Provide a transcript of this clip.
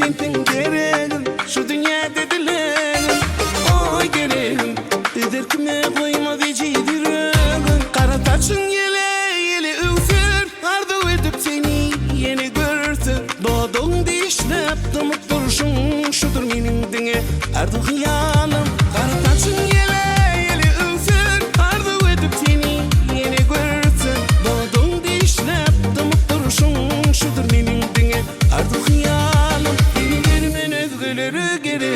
Sensiň geregim, şu dünýäde dilegim. Oý geregim, özer kime goýmaz ejiz ýüregim. Gara saçyň ýele, ýele öwser, arzuw edip seni ýene görsem. Dodagyň dişläp dymyp durşuň, şudur meniň diňe arzuw-hyýalym. Gara saçyň ýele, ýele öwser, arzuw edip seni ýene görsem. Dodagyň dişläp dymyp durşuň, şudur meniň diňe arzuw-hyýalym. Seni bermen özgelere gerek.